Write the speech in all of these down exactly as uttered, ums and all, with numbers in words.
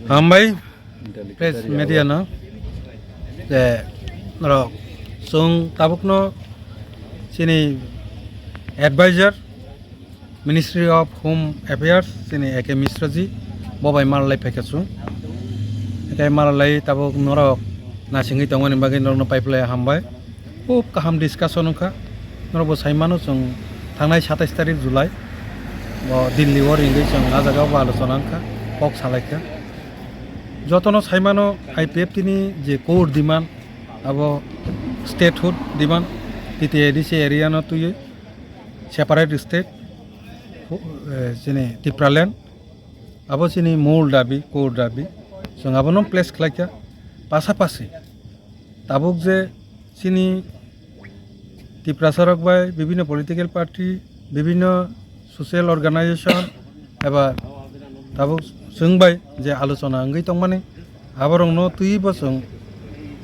Hambai press media no je norok chwng tabukno chini advisor Ministry of Home Affairs chini A K Misra ji bo bai malai phaikha chwng. Ekai malai tabuk norok nasingwi tongmani bagwi norokno paiplai hambai. Khub kaham discussion wngkha. Norokbo sai mano chwng thangnai satais tarik July bo Delhi o ringwi chwng ah jaga o bo alochona wngkha, kok salaikha. Jotono sai mano I P F T ni je core demand, abo statehood demand, T T A D C area no twiwi separate state, eh, chini Tipraland, abo chini mol dabi, core dabi, chwng abono place khlaikha. Pasapasi tabuk je chini Tiprasa rok bai bibhinno political party, bibhinno social organization eba tabuk chwng bai je alochona wngwi tongmani, aborokno twibo chwng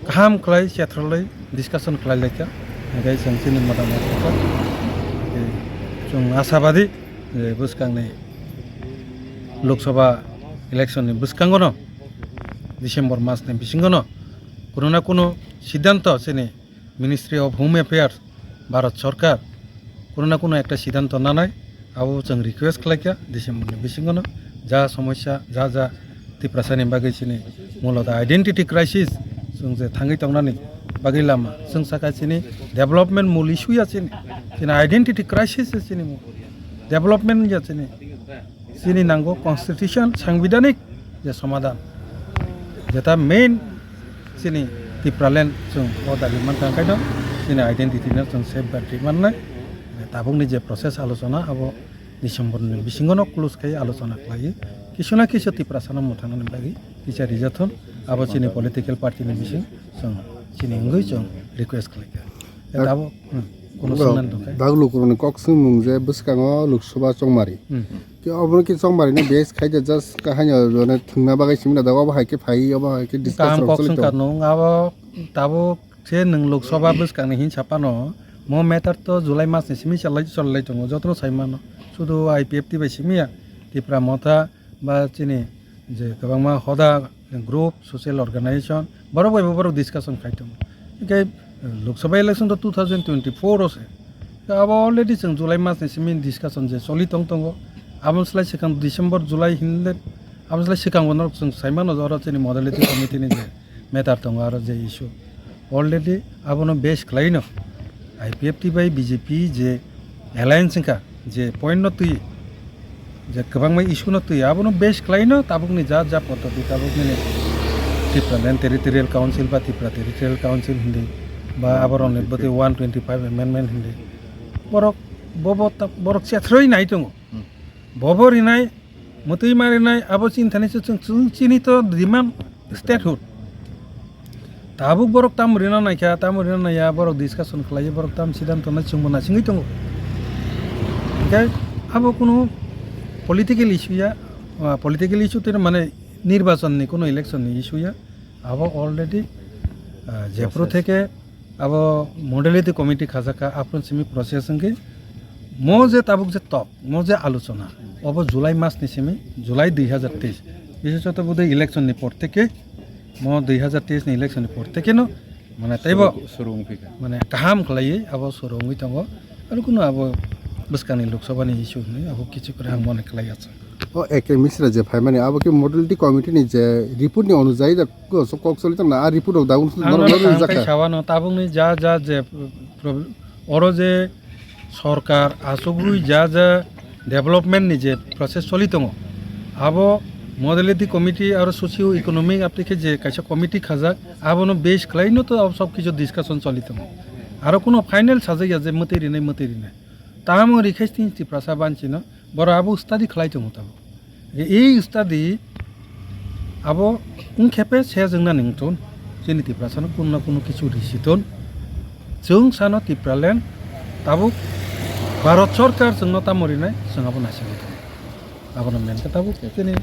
kaham khlai chethrolwi discussion khlai laikha, hingkhe chwng chini motamot khe chwng asabadi je bwskangni Lok Sabha election ni bwskango no December mas ni bisingo no kuno na kuno siddhanto chini Ministry of Home Affairs, Bharat Sarkar, kuno na kuno ekta siddhanto nanai, abo chwng request khlaikha, December ni bisingo no ja somosya, ja ja Tiprasa ni bagwi chini mulo da identity crisis, chwng je thangwi tongnani bagwi lama, chwng saka chini development mul issue ya chini, chini identity crisis ya chini mul, development ya chini. Chini nango constitution, sangbidhanik je somadhan, jeta main chini Tipraland chwng o dabi mankha, onkhaino chini identity no chwng safeguard ri mannai. Tabukni je process alochona abo December ni bisingo no close khai alochona khlai, kisu na kisu Tiprasa no mwthangna bagwi kisa rijathon, abo chini political party ni bising chwng chini wngwi chwng request khlaikha. Dak- Tabuk, hmm, kuno Bo, swngna dong khe? Dak lukurokni kok swngmung je bwskango Lok Sabha chongmari. Hmm. Ke obo ke chongmari no base khai de just ka haino jone thwngna bagwi simi na dago, obo hai khe phai, obo hai khe discuss Kaham rok kok choli swngkha tongo. Nung abo tabuk se nwng Lok Sabha bwskangni hinsa phano mo matter to July mas ni simi chalai cholai tongo, jotono sai mano. Sudu I P F T bai simi ya, Tipra Motha ba chini je kwbangma hoda group, social organization, borok bai bo borok discussion khai tongo. Hingke Lok Sabha election to two thousand twenty-four o se. Abo already chwng July mas ni simi discussion je choli tong tongo. Abo slai swkang December, July hinle, abo slai swkang bo norok chwng sai mano oro chini modality committee ni je matter tongo aro je issue. Already abono base khlaino I P F T bai B J P je alliance wngkha, je point no twi, je kwbangma issue no twi, abono base khlaino tabukni ja ja poddoti tabuk nini Tipraland Territorial Council ba Tripura Territorial Council hindi ba aborokni bwtwi one twenty-five amendment hindi. Borok bobo ta-, borok chethroi nai tongo. Hmm. Bobo rinai, mwtwi ma rinai, abo chini thani se chwng, chwng chini to demand statehood. Tabuk borok tamo rina naikha, tamo rina naiya, borok discussion khlaiwi, borok tamo siddhanto nai chwngbo naisingwi tongo. Hingkhe abo kunu political issue ya, ah, political issue tei mane nirbachon ni kunu election ni issue ya. Abo already, ah, jephru Process. Theke abo modality committee khajak kha, aphuru simi process wngkhe mo je tabuk je tok, mo je alochona, obo July mas ni simi, July dui hazar teis, bishesoto bodoi election ni por theke, mo dui hazar teis ni election ni por theke no, mane teibo suru, suru wngphi kha. Mane kaham khlaiwi abo suru wngwi tongo, aro kunu abo bwskangni Lok Sabha ni issue hinwi abo kichu kwrwi ang mone khlai achuk. O A K Misra je phaimani, abo khe modality committee ni je report ni onujayi da kok choli tongna, a report rok da unsuk Ang norok norok norok rijak kha. Sawano tabukni ja ja je problem, oro je sorkar achugwi ja ja development ni je process choli tongo, abo modality committee aro socio economic apni khe je kaisa committee khajak, abono base khlaino to abo sob kichu discussion choli tongo. Aro kuno final sajak ya je mwtwi rinai, mwtwi rinai. Tamo rikhai sting Tiprasa banchino, borok abo study khlai tongo tabuk. Ei study abo wngkhe pe se jwngna nington, chini Tiprasano kuno na kuno kichu risi ton. Chwng sano Tipraland tabuk Bharat Sarkar chwngno tamo rinai, chwng abo naisingwi tongo. Abono main khe tabuk chini